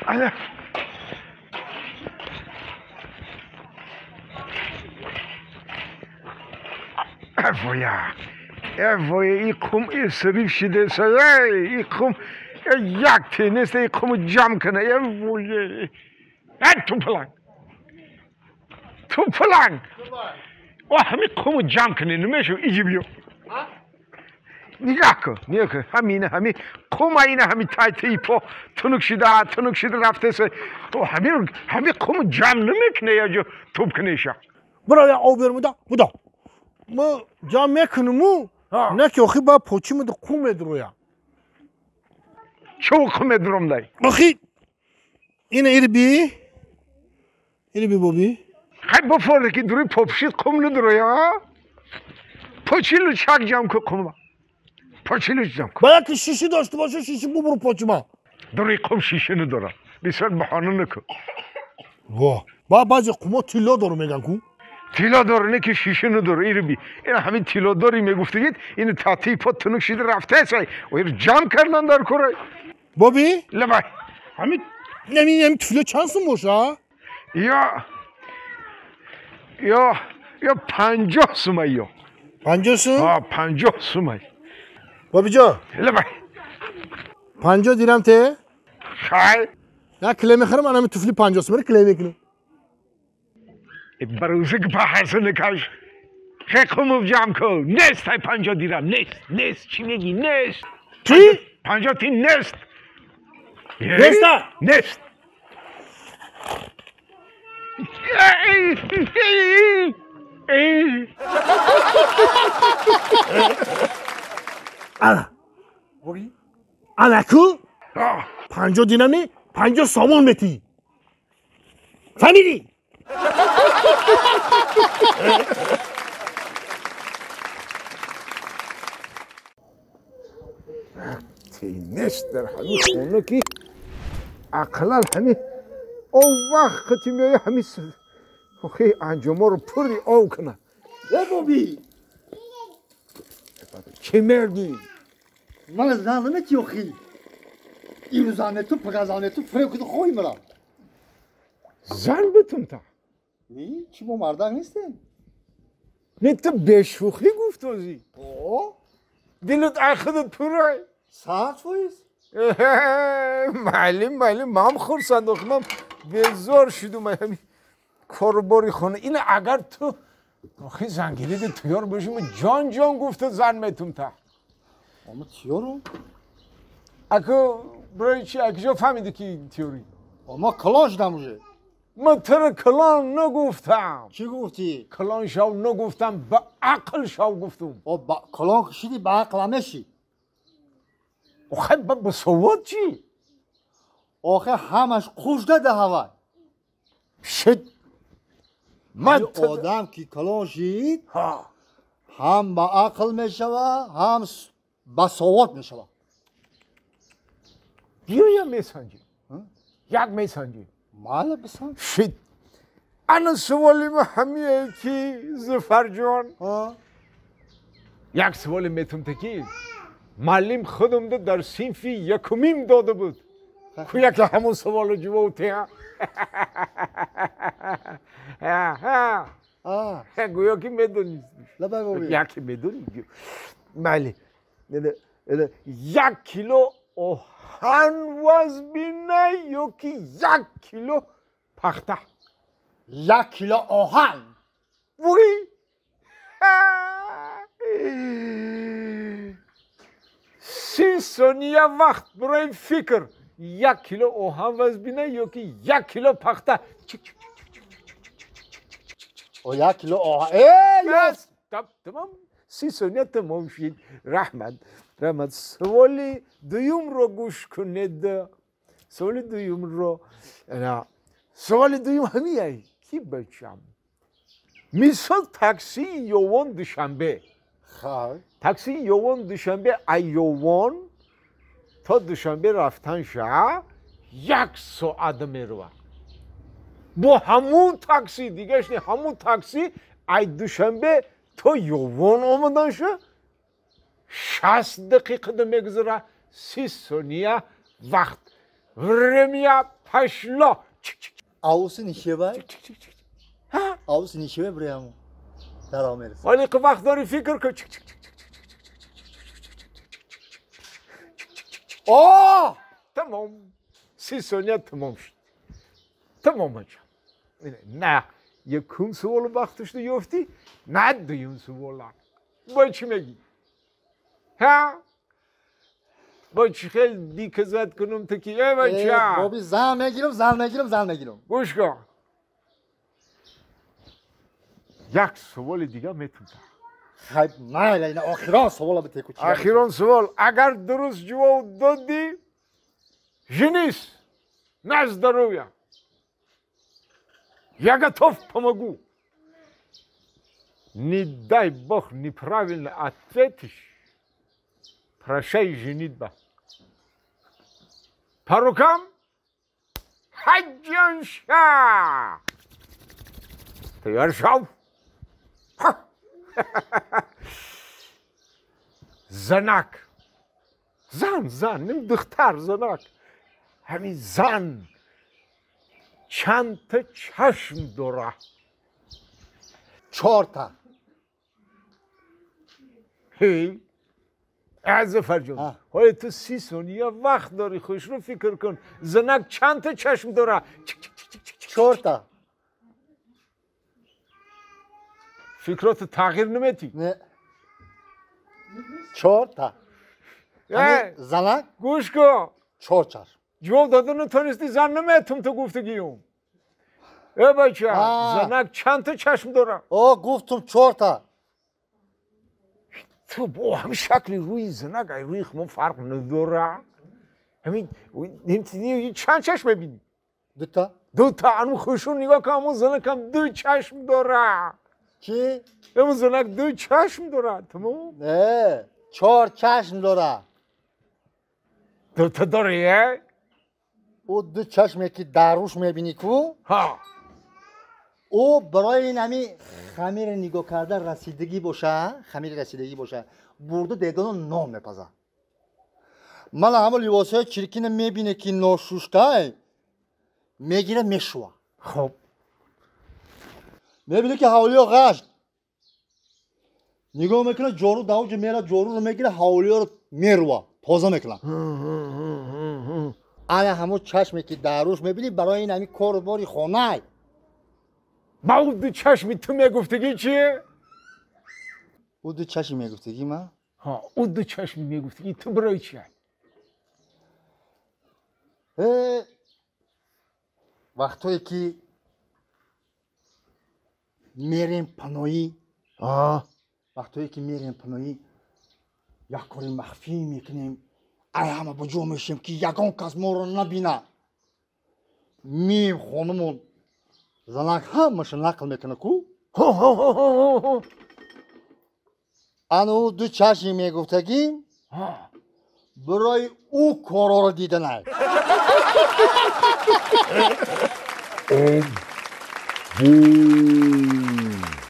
Ана. Воя. Воя и қум и сариф шиде сай и қум як тенес и қум ҷамъ кана. Воя. Ту паланг. Ту паланг. О ҳами қуму ҷамъ кунӣ намешав иҷи биё. Нигоҳ кун, нигоҳ кун. Ҳамина ҳами қума ина ҳами тайтаи по тунук шида, тунук шида рафтеса. Ҳами ҳами қуму ҷамъ намекунӣ я ҷо туп кунеша. Бро я об бермуда, буда. Ма ҷамъ мекунуму, на ки охи ба почимуд қум медроя. Чо қум медромдай? Охи ина ирби. Ирби боби. Хай бофоре ки дури попшид қум надроя. Почилу чак ҷамъ ку қума. Почилу ҷамъ ку. Бояд ки шиши дошта боша, шиши бубуру почима. Дури қум шиша надорад. Бисёр баҳона накун. Во, ба баъзе қумо тилло дору меган ку. Тилло дору не ки шиша надору ирби. Ина ҳамин тиллодори мегуфтагид, ин татии по тунук шида рафтаесай. Ир ҷамъ кардан дар курай. Боби? Лабай. Ҳамин ҳамин тилло чанд сум боша? Ё 50 сумай ё. 50 сум? Ҳа, 50 сумай. Бобиҷон. Лабай. 50 дирам те? Хай. Я клей мехарам, ана ҳамин туфли 50 сумаро клей мекунам. Барӯзик баҳаса накаш. Хе қумов ҷамъ кун. Нест ай 50 дирам, нест, нест. Чӣ мегӣ? Нест. Чӣ? 50 ти нест. Неста? Нест. Ана. Ана ку? 50 дирам не, 50 сомон метӣ. Фаҳмидӣ? Нест дар ҳамин хона ки ақаллан ҳамин он вақти меоя ҳамин охи анҷоморо пури ов кунад. Е боби! Чӣ мегӯӣ? Ман зан наметӣ охи. Ирӯ зан ту, пага зан ту, фиреб куди хоҳӣ мара. Зан битум та. Ни, чӣ мо мардак нестем? Не ту бешӯхӣ гуфтозӣ. О? Дилат ай худат пурай. 100%. Маълим, маълим, ман хурсанд охи ман безор шудум ай ҳамин корубори хона. Ина агар ту охи зангириди тиёр бошӣ, ман ҷон ҷон гуфта зан метум та. Ама тиёру? Аку барои чи акиҷо фаҳмидӣ ки тиёрӣ? Ама калон шудам уже. Ман туро калон нагуфтам. Чӣ гуфтӣ? Калон шав нагуфтам, ба ақл шав гуфтум. О, калон шидӣ ба ақл ҳамешӣ. Охай ба савод чӣ? Охе ҳамаш қуш дада ҳавай. Шид. Ман одам ки калон шид, ҳам ба ақл мешава, ҳам ба савод мешава. Биёя месанҷӣ. Як месанҷӣ. Мала бисанҷ. Шид. Ана саволи ма ҳамие ки Зуфарҷон. Як саволе метумта ки муаллим худумда дар синфи якумим дода буд. Ку яке ҳамон саволо ҷавоб теҳа. Гӯё ки медонист. Яке медонӣ. Майли. 1 кило оҳан вазбина ё ки 1 кило пахта? 1 кило оҳан. Вуй! 30 сония вақт барои фикр. 1 кило оҳан вазбина ё ки 1 кило пахта? О, 1 кило оҳан. Э, тамом. 30 сония тамом шид. Раҳмат. Раҳмат. Саволи дуюмро гӯш кунед. Саволи дуюмро. Саволи дуюм ҳамияй. Ки бачам? Мисол таксии Ёвон Душанбе. Таксии Ёвон Душанбе ай Ёвон то Душанбе рафтан ша 1 соат меравад. Бо ҳамун такси, дигаш не, ҳамун такси ай Душанбе то Ёвон омадан ша 60 дақиқада мегузарад, 30 сония Вақт. Время пошло. Ауси нишевай? Ауси нишевай прямо. Даром мерасад. Вале ки вақт дорӣ фикр кун. О! Тамом. 30 сония тамом шуд. Тамом бача. На якум савол вақташ ёфтӣ, на дуюм савола. Бо чӣ мегӣ? Ҳа? Бо чӣ хел диказат кунам ту ки э бача? Боби зан мегирам, зан мегирам, зан мегирам. Гӯш кун. Як саволи дига метунам. Хайб майла, ина охирон савола бите ку чӣ? Охирон савол. Агар дуруст ҷавоб додӣ, женись на здоровье. Я готов, помогу. Не дай бог неправильно ответишь, прощай женитьба. По рукам? Хаджанша! Ты ржал? Занак. Зан, зан, ним духтар, занак. Ҳамин зан чанд та чашм дора? 4 та. Ҳей, Зафарҷон, ҳоле ту 30 сония вақт дорӣ, хушрӯ фикр кун. Занак чанд та чашм дора? 4 та. Фикрото тағйир наметӣ? Не. 4 та. Занак? Гӯш кун. 4 чашм. Ҷавоб дода натонистӣ, зан наметум ту гуфтагиюм. Э бача, занак чанд та чашм дора? О, гуфтум 4 та. Ту бо ҳамин шакли рӯи занак ай рӯи хумон фарқ надора. Ҳамин чанд чашм мебинӣ? 2 та. 2 та. Ану хушрӯ нигоҳ кун, ҳамон занакам ду чашм дора. Чӣ? Ҳамон занак ду чашм дора. Тамом? Не, 4 чашм дора. 2 та дора, е? Ӯ ду чашме ки дар рӯш мебинӣ ку? Ҳа. Ӯ барои ин ҳами хамири нигоҳ карда расидагӣ боша, хамири расидагӣ боша, бурда дегоно нон мепаза. Мана ҳамон либосҳои чиркина мебине ки ношуштай, мегира мешува. Хоб. Мебине ки ҳавлиё ғашт. Нигоҳ мекунад, ҷору давҷа мера, ҷоруро мегира, ҳавлиёро мерува, тоза мекунад. Ана ҳамон чашме ки дар рӯш мебинӣ барои ин ҳами кору бори хонай. Ба ӯ ду чашми ту мегуфтагӣ чи? Ӯ ду чашми мегуфтагӣ ма? Ҳа, ӯ ду чашми мегуфтагӣ ту барои чи? Э, вақтое ки мерем паноӣ, вақтое ки мерем паноӣ, як кори махфӣ мекунем, ай ҳама ба ҷо мешем ки ягон кас моро набина. Мием хонумон, занак ҳамаша нақл мекуна ку. Ана ӯ ду чашми мегуфтагӣ барои ӯ корҳоро диданай. Бу.